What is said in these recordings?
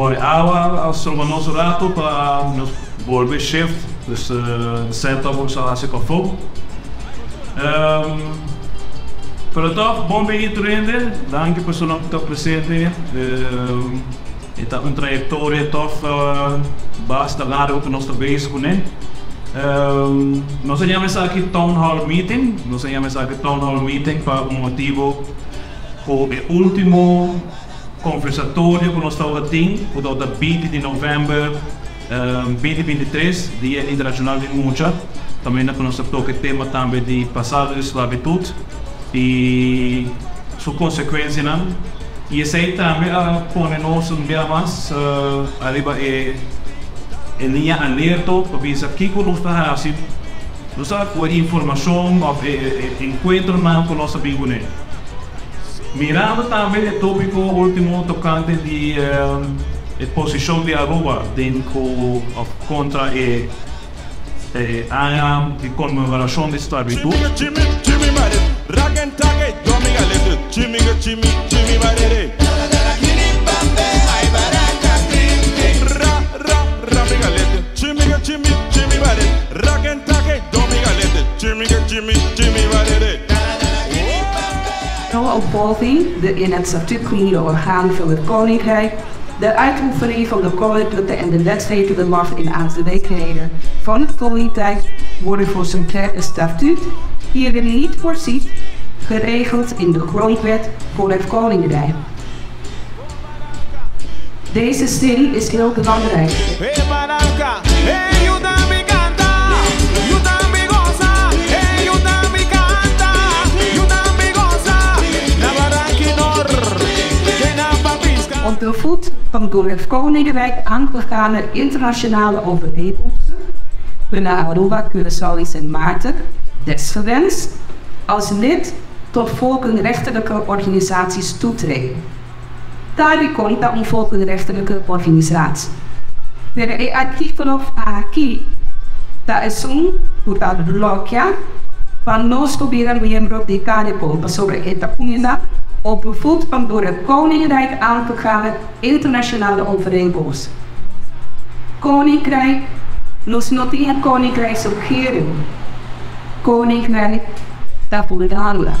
Bon, e awa a stroba nos un rato pa nos bolbe shift, dus e setup nos a hasi pafó. Pero tòg, bon bini tur hende, danki pa esunnan ku ta presente. E ta un trayektoria tòg basta largu ku nos ta bezig kuné. Nos a yama esaki Town Hall Meeting, nos a yama esaki Town Hall Meeting pa un motibu ku e último Conversatorio cu nos tabata tin cu tabata binti di november binti 23, Dia Internacional di Mucha, caminda cu nos ta toca e tema tambe di pasado di sclavitud y su consecuencianan y esey tambe a pone nos un bia mas ariba e liña alerto pa bisa kico nos ta haci, nos ta cu e informacion of e encuentronan cu nos ta bin cune. Mirando tambe e tópiko último tokante di e posishon di Aruba den ku òf kontra e aña di konmemorashon di sklabitut. Zo opvolging de in het statuut genoemde organen van het Koninkrijk, de uitoefening van de koninklijke en de wetgevende macht in aangelegenheden van het Koninkrijk worden voor zover het statuut hierin niet voorziet, geregeld in de Grondwet voor het Koninkrijk. Deze zin is heel belangrijk. Op de voet van door het Koninkrijk aangegane internationale overeenkomsten kunnen Aruba, Curaçao en Sint Maarten, desgewenst, als lid tot volkenrechtelijke organisaties toetreden. CARICOM ta un volkenrechtelijke organisatie, pero e artíkulo aki ta esun ku ta blòkia pa nos por bira miembro di CARICOM pasobra e ta punda op voet van door het Koninkrijk aangegane internationale overeenkomsten. Koninkrijk, nos no tin e Koninkrijksregering. Koninkrijk ta Hulanda.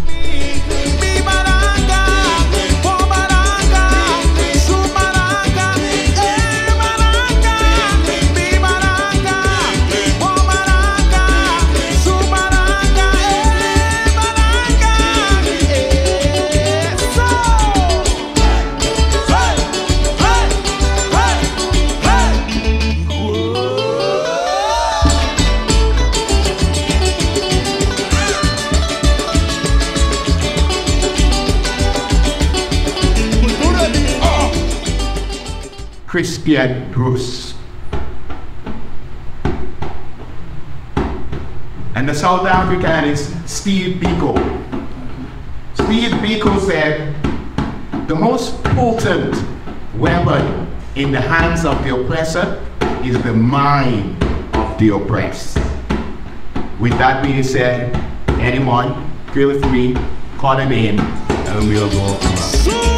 Christian Roos. And the South African is Steve Biko. Steve Biko said, the most potent weapon in the hands of the oppressor is the mind of the oppressed. With that being said, anyone, feel free, call a name, and we'll go.